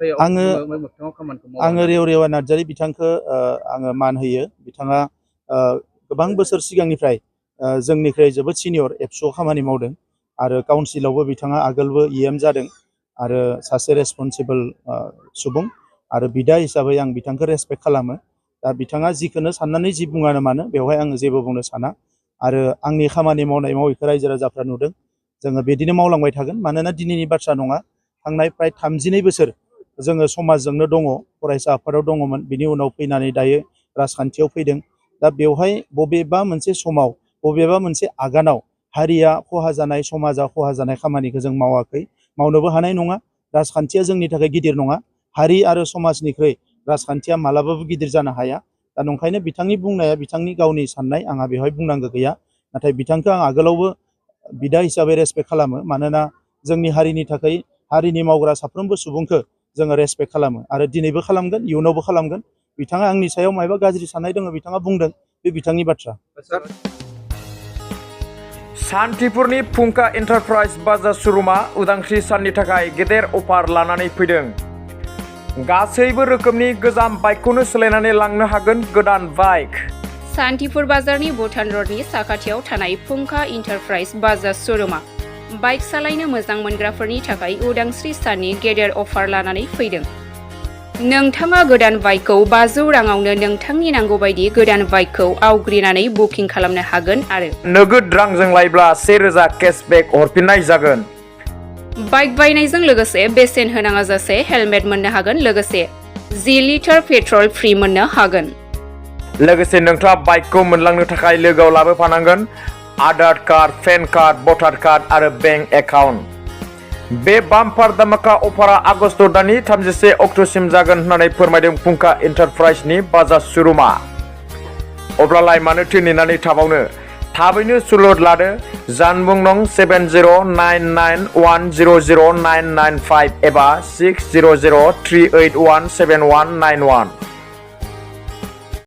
आङो रेवरेवा नार्जारी बिथांखौ आङो मान होयो। बिथाङा गोबां बोसोर सिगांनिफ्राय जोंनिख्रुइ जोबोद सिनियर एबसुआव खामानि मावदों आरो काउन्सिलावबो बिथाङा आगोलबो इएम जादों आरो सासे रेसपन्सिबल सुबुं आरो बिदा हिसाबै आं बिथांखौ रेसपेक्ट खालामो। दा बिथाङा जिखौनो साननानै जि बुङानो मानो बेवहाय आङो जेबो बुंनो साना आरो आंनि खामानि मावनायखौ रायजो राजाफ्रा नुदों। जोङो बिदिनो मावलांबाय थागोन मानोना दिनैनि बाथ्रा नङा। थांनाय प्राय 32 बोसोर जोङो समाजजोंनो दङ, फरायसा आफादाव दङमोन, बिनि उनाव फैनानै दायो राजखान्थियाव फैदों। दा बेवहाय बबेबा मोनसे समाव बबेबा मोनसे आगानाव हारिया खहा जानाय, समाजा खहा जानाय खामानिखौ जों मावाखै, मावनोबो हानाय नङा। राजखान्थिया जोंनि थाखाय गिदिर नङा। हारि आरो समाजनिख्रुइ राजखान्थिया मालाबाबो गिदिर जानो हाया। दा नंखायनो बिथांनि बुंनाया बिथांनि गावनि साननाय, आंहा बेवहाय बुंनांगौ गैया। नाथाय बिथांखौ आं आगोलावबो बिदा हिसाबै रेसपेक्ट खालामो मानोना जोंनि हारिनि थाखाय हारिनि मावग्रा साफ्रोमबो सुबुंखौ जोङो रेसपेक्ट खालामो आरो दिनैबो खालामगोन, इयुनावबो खालामगोन। बिथाङा आंनि सायाव मायबा गाज्रि साननाय दङ बिथाङा बुंदों, बे बिथांनि बाथ्रा। सान्थिपुरनि फुंखा एन्टारप्राइज बाजार श'रुमा उदांस्रि साननि थाखाय गेदेर अफार लानानै फैदों। गासैबो रोखोमनि गोजाम बाइकखौनो सोलायनानै लांनो हागोन गोदान बाइक। सान्थिपुर बाजारनि भुटान रडनि साखाथियाव थानाय फुंखा एन्टारप्राइज बाजार श'रुमा बाइक सालायनो मोजां मोनग्राफोरनि थाखाय उदांस्रि साननि गेदेर अफार लानानै फैदों। नोंथाङा गोदान बाइकखौ 500 राङावनो नोंथांनि नांगौ बायदि गोदान बाइकखौ आवग्रिनानै बुकिं खालामनो हागोन आरो नोगोद रांजों लायब्ला 1000 केशबेक हरफिननाय जागोन। बाइक बायनायजों लोगोसे बेसेन होनाङाजासे हेलमेट मोननो हागोन, लोगोसे 10 लिटार पेट्रल फ्रि मोननो हागोन। लोगोसे नोंथाङा बाइकखौ मोनलांनो थाखाय लोगोआव लाबोफानांगोन आधार कार्ड, पेन कार्ड, भटार कार्ड आरो बेंक एकाउन्ट। बे बाम्पार धामाका अफारा आगस्ट दाननि 31 अक्ट'सिम जागोन होननानै फोरमायदों फुंखा एन्टारप्राइजनि बाजार श'रुमा। अब्लालाय मानोथो नेनानै थाबावनो? थाबैनो सुलुद लादो। जानबुं नं 7099100995 एबा 600381719191।